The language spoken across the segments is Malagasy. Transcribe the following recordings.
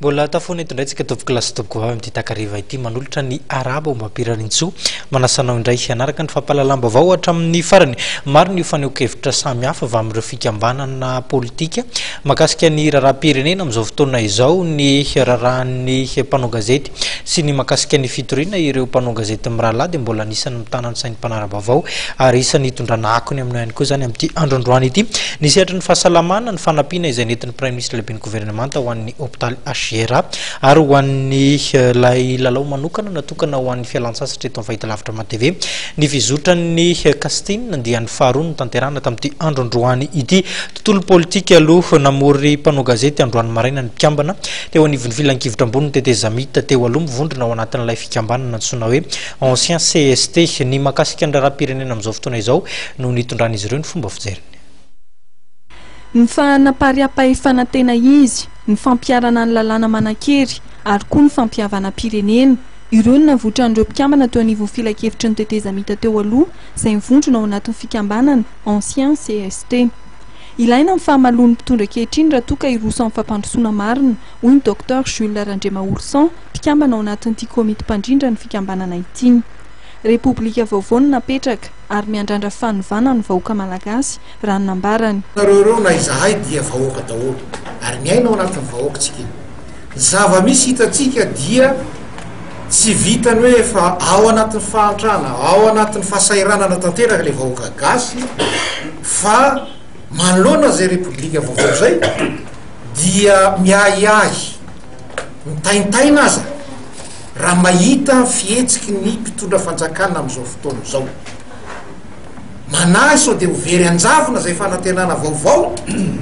Mbola tafoana eto indray tsika tompoko lahy sy tompoko vavy amin'ity takariva ity manolotra ny arahaba ombam-pirarintsoa. Manasa anao indray hanaraka ny fampahalalam-baovao hatramin'ny farany. Maro ny fanehoan-kevitra samihafa avy amin'ireo fikambanana politika mahakasika ny raharaham-pirenena amin'izao fotoana izao, ny raharahan'ny mpanao gazety sy ny mahakasika ny fitoriana ireo mpanao gazety mirahalahy dia mbola anisan'ny mitana ny sain'ny mpanara-baovao ary isan'ny hitondrana akony aminao ihany koa izany amin'ity andro androany ity. Ny sehatry ny fahasalamana, ny fanampiana izay nentin'ny Praiminisitra lehiben'ny governemanta ho an'ny hopitaly HJRA ary ho an'ny ilay lalao manokana natokana ho an'ny fialantsasatra eto amin'ny fahitalavitra MATV. Ny fizotran'ny casting andiany faharoa notanterahana tamin'ity andro androany ity. Tontolo politika aloha, namory mpanao gazety androany maraina ny mpikambana teo anivon'ny filankevitra ambonin'ny tetezamita teo aloha mivondrona ao anatin'ilay fikambanana antsoina hoe Ancien cst. Ny mahakasika ny raharaham-pirenena amin'izao fotoana izao no nitondran'izy ireo ny fomba fijeriny. Ny fanapariaham-pahefana tena izy, ny fampiharana ny lalàna manan-kery ary koa ny fampihavanam-pirenena, ireo no navotran'ireo mpikambana teo anivon'ny filankevitry ny tetezamita teo aloha izay mivondrona ao anatin'ny fikambanana Ancien cst. Ilaina ny fahamaloan'ny mpitondra ankehitriny raha toa ka hiroso amin'ny fampandrosoana marina, hoy ny Docteur Jules Randriamaholison, mpikambana ao anatin'ity komity mpandrindra ny fikambanana ity. Repoblika vaovao no napetraka ary miandrandra fanovana ny vahoaka malagasy, raha ny nambarany. Nareo ireo na izahay dia vahoaka daholo ary miaina ao anatin'ny vahoaka tsika. Ny zava-misy hitantsika dia tsy vitan'ny hoe efa ao anatin'ny fahantrana, ao anatin'ny fahasahiranana tanteraka ilay vahoaka gasy fa manoloana izay repoblika vaovao izay dia miahiahy, mitaintaina aza raha mahita fihetsiky ny mpitondra fanjakana amin'izao fotoana izao. Manahy sao dia ho very an-javona izay fanantenana vaovao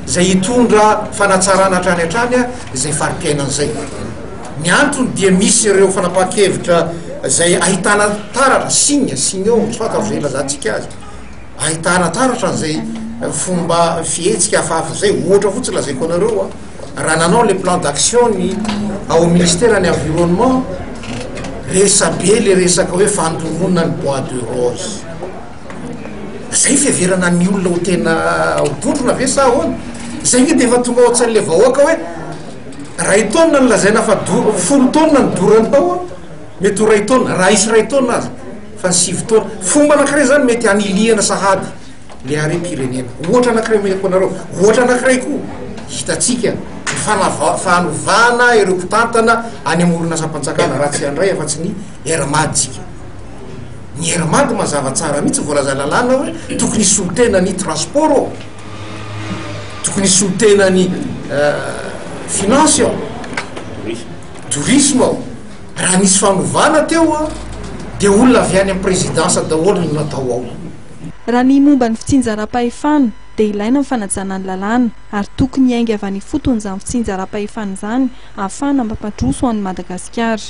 izay hitondra fanatsarana hatrany hatrany izay fari-piainana izay. Ny antony dia misy ireo fanapahan-kevitra izay ahitana taratra, signe, signaux, tsy fantatro izay ilazantsika azy, ahitana taratra an'izay fomba fihetsika hafahafa izay. Ohatra fotsiny lazaiko anareo, raha nanao le plan d'action ny ao amin'ny ministère ny environnement, resabe le resaka hoe fandoroana ny bois de rose. Zay fiheverana ny olona ho tena ho dondrona ve sa ahoana? Zay nge de efa tonga ao an-tsain'le vahoaka hoe ray taonina no lazaina fa do- folo taonina ny dorana tao an, mety ho ray taonina, raha hisy ray taonina aza fa ny sivy taona. Fomba anankiray zany mety hanilihana sahady le harem-pirenena. Ohatra anankiray omeko anareo, ohatra anankiray koa hitantsika ny fanava- fanovana ireo mpitantana any amin'ny orinasam-panjakana raha tsy handray afa-tsy ny Air Mad tsika. Ny Air Mad mazava tsara mihitsy voalaza lalàna hoe tokony hisolo tena ny transport ao, tokony hisolo tena ny finance ao, tourisme ao. Raha nisy fanovana teo a, dia olona avy any amin'ny présidence daholo no natao ao. Raha ny momba ny fitsinjaram-pahefana dia ilaina ny fanajana ny lalàna ary tokony hiainga avy any ifotony izany fitsinjaram-pahefana izany ahafahana mampandroso an'i Madagasikara.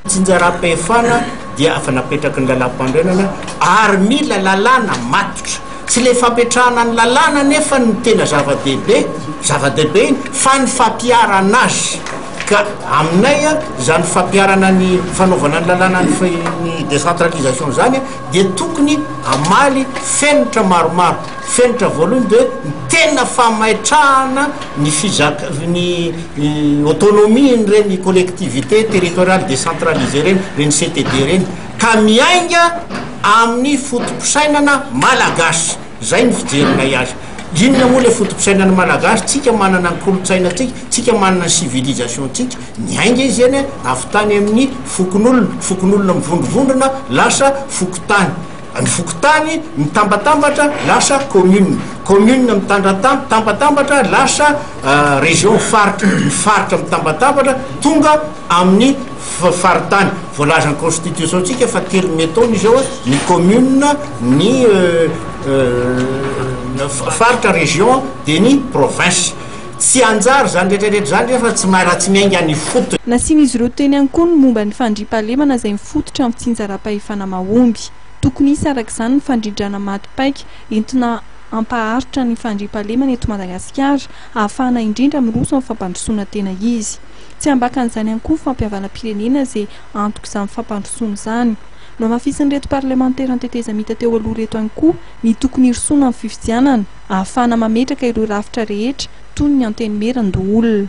Tsinjaram-pahefana dia efa napetraky ny lalàmpanorenana ary mila lalàna matotra. Tsy ilay fametrahana ny lalàna anefa no tena zava-dehibe, zava-dehibe iny, fa ny fampiharana azy. Ka aminay izany fampiharana ny fanaovana ny lalàna ny décentralisation izany dia tokony hamaly fenitra maromaro. Fenitra voalohany dia hoe ny tena fametrahana ny fizaka ny autonomie n'ireny collectivité territoriale décentralisée ireny, ireny CTD ireny, ka miainga amin'ny foto-pisainana malagasy. Izay ny fijerinay azy. Inona moa ilay foto-pisainana malagasy? Tsika manana ny kolontsainantsika, tsika manana ny civilisation-tsika. Niainga izy eny avy tany amin'ny fokonolona, fokonolona mivondrovondrona lasa fokontany. Ny fokontany mitambatambatra lasa commune, commune mitambatambatra lasa région, faritra, ny faritra mitambatambatra tonga amin'ny faritany. Voalazan'ny constitution tsika fa telo taona izao ny commune, ny faritra, région dia ny province. Tsy hanjary izany rehetra rehetra izany rehefa tsy raha tsy miainga any ifotony. Nasian'izy ireo teny ihany koa ny momba ny fandriampahalemana izay mifototra amin'ny fitsinjaram-pahefana mahomby. Tokony hisy araka izany ny fandrindrana maty paika entina hampaharitra ny fandriampahalemana eto Madagasikara ahafahana indrindra miroso amin'ny fampandrosoana tena izy. Tsy ambakan'izany ihany koa ny fampihavanam-pirenena izay antok'izany fampandrosoana izany. Nohamafisin'ireto parlemanteran'ny tetezamita teo aloha ireto ihany koa ny tokony hirosoana amin'ny fifidianana ahafahana mametraka ireo rafitra rehetra toy ny antenimierandoholona.